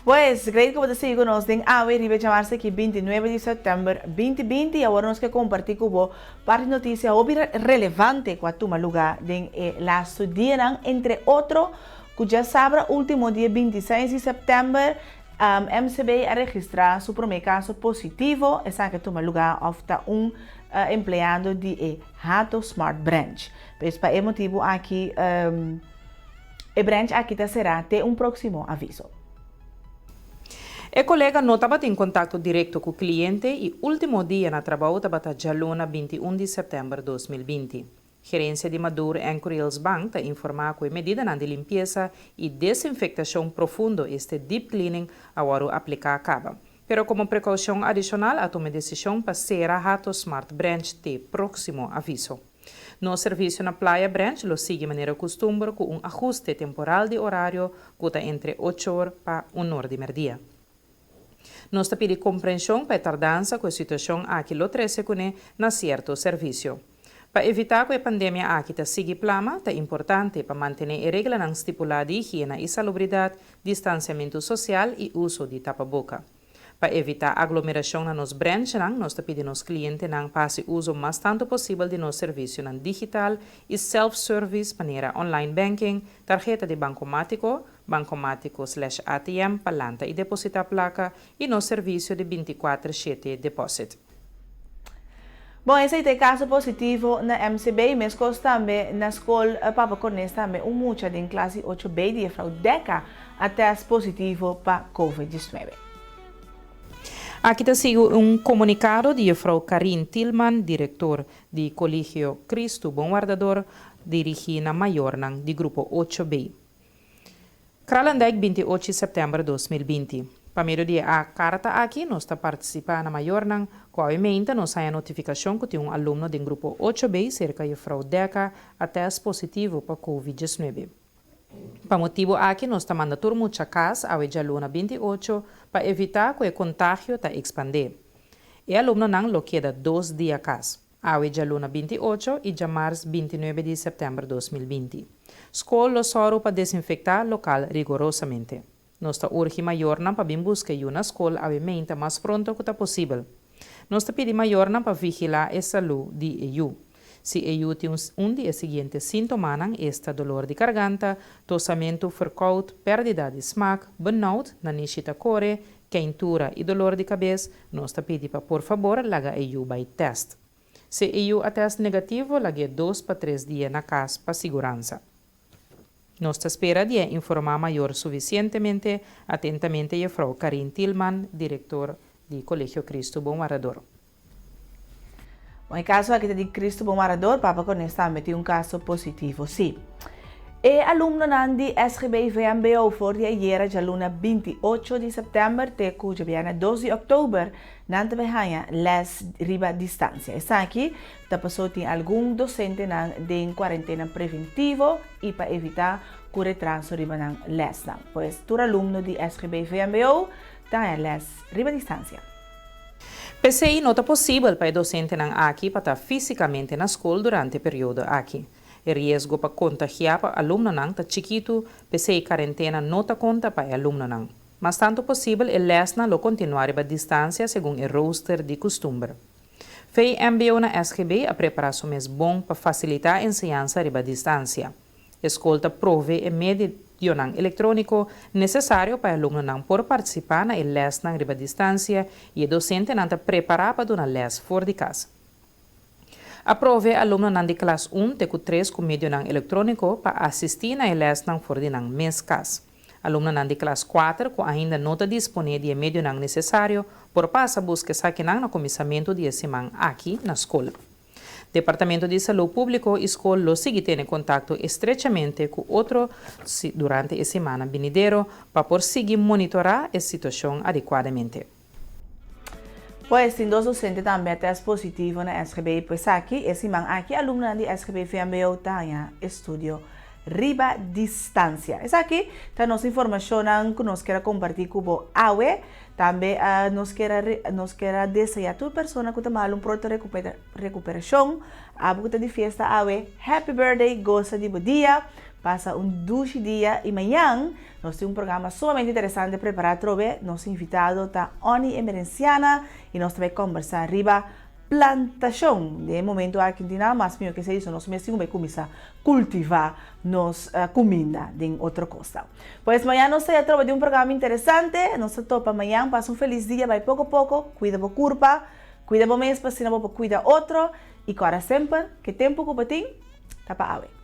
Pues, great ku bo ta sigui ku nos den awe riba e djamarsa aki 29 di sèptèmber 2020 i awor nos ke kompartí ku bo par di notisia hopi relevante ku a tuma lugá den e lastu dianan, entre otro ku djasabra último dia 26 di sèptèmber MCB a registrá su promé kaso positivo, esaki a tuma lugá òf ta un empleado di e Hato Smart Branch. Pues pa e motibu aki e branch aki ta será te un próksimo aviso. E kolega no tabatin kontakto direkto ku kliente i último dia na trabou tabata djaluna 21 di sèptèmber 2020. Gerensia di Madoor en Curiels Bank ta informá ku e medidanan di limpiesa i desinfektashon profundo, este deep cleaning, a wòrdu apliká kaba. Pero komo prekoushon adishonal a tuma e desishon pa sera Hato Smart Branch te próksimo aviso. Nos servisio na Playa Branch lo sigui manera kustumber ku un ahuste temporal di orario ku ta entre ocho or pa un or di mèrdia. Nos ta pidi komprenshon pa e tardansa ku e situashon aki lo trese kuné na sierto servisio. Pa evitá ku e pandemia aki ta sigui plama, ta importante pa mantené e reglanan stipulá di higiena i salubridat, distansiamentu sosial i uso di tapaboka. Pa evitá aglomerashon na nos branchnan, nos ta pidi nos klientenan pa hasi uso mas tantu posibel di nos servisionan digital i self-service manera online banking, tarheta di bankomátiko, bankomátiko slash ATM pa lanta i depositá plaka i nos servisio di 24 shete deposit. Bon, esei ta e kaso positivo na MCB, meskos tambe na skol Papa Cornes tambe un mucha den klas di 8B di Jefrouw Decca a tèst positivo pa Covid 19. Aki ta sigui un komunikado di Jefrouw Karin Tilman, direktor di Kolegio Cristo Bon Wardador, dirigí na mayornan di grupo 8B. Kralendijk 28 sèptèmber 2020. Pa medio di e a karta aki nos ta partisipá na mayornan ku awe meinta nos haña notifikashon ku tin un alumno den grupo 8B serka jufrou Decca a tèst positivo pa covid 19. Pa motibu aki nos ta manda tur mucha kas awe djaluna 28 pa evitá ku e kontagio ta ekspandé. E alumnonan lo keda dos dia kas. Awe djaluna 28 i djamars 29 di sèptèmber 2020. Skol lo sòru pa desinfektá lokal rigorosamente. Nos ta urgi mayornan pa bin buska yu na skol awe meinta mas pronto ku ta posibel. Nos ta pidi mayornan pa vigilá e salú di e yu. Si e yu tin un di e siguiente síntomanan, esta dolor di karganta, tosamentu ferkout, pèrdida di smak, benout, nanishi ta kore, Keintura i dolor di kabes, nos ta pidi pa por fabor laga e yu bai tèst. Si e yu a tèst negativo, lag'é dos pa tres dia na kas pa siguransa. Nos ta spera di a informá mayor sufisientemente, atentamente Jefrou Karin Tilman, direktor di Kolegio Kristu Bon Wardador. Bon, e kaso aki ta di Cristo Bon Wardador, Papa Cornes tambe tin un kaso positivo si. E alumnonan di SGB VMBO for di ayera djaluna 28 di sèptèmber te ku djabièrnè 2 di òktober nan ta bai haña lès riba distansia. Esaki ta paso tin algun dosentenan den kuarentena preventivo i pa evitá ku retraso riba nan lèsnan. Pues tur alumno di SGB VMBO ta haña lès riba distansia. P'esei no ta posibel pa e dosentenan aki pa ta físikamente na skol durante e periodo aki. E riesgo pa kontagiá pa alumnonan ta chikitu, p'esei karentena no ta konta pa e alumnonan. Mas tantu posibel e lèsnan lo kontinuá riba distansia segun e rooster di kustumber. VMBO na SGB a prepará su mes bon pa fasilitá enseñansa riba distansia. E skol ta provee e medionan elektróniko nesesario pa e alumnonan por partisipá na e lèsnan riba distansia i e dosentenan ta prepará pa duna lès for di kas. A provee alumnonan di klas un te ku tres ku medionan elektróniko pa asistí na e lèsnan for di nan mes kas. Alumnonan di klas kuater ku ainda no ta disponé di e medionan nesesario por pasa buska esakinan na kuminsamentu di e siman aki na skol. Departamento di Salú Públiko i skol lo sigui tene kontakto estrechamente ku otro durante e simannan binidero pa por sigui monitorá e situashon adekuadamente. Pues tin dos dosente tambe a tèst positivo na SGB. Pues aki e siman aki alumnonan di SGB VMBO ta haña estudio riba distansia. Esaki ta nos informashonnan ku nos kier a kompartí ku bo awe. Tambe nos kier a nos kier a desea tur persona ku ta malu un pronto rekuperashon. Abo ku ta di fiesta awe, happy birthday, gosa di bo dia, pasa un dushi dia i mañan nos tin un programa sumamente interesante prepará atrobe. Nos invitado ta Onnie Emerenciana i nos ta bai kòmbersá riba Plantashon. Den e momento aki no tin nada mas mihó ke esei, so nos mes tin ku bai kuminsá kultivá nos kuminda den otro kosta. Pues mañan nos ta ya troba di un programa interesante. Nos ta topa mañan. Pasa un felis dia, bai poko poko, kuida bo kurpa, kuida bo mes pa asina bo por kuida otro i kòrda semper ke tempu ku bo tin ta pa awe.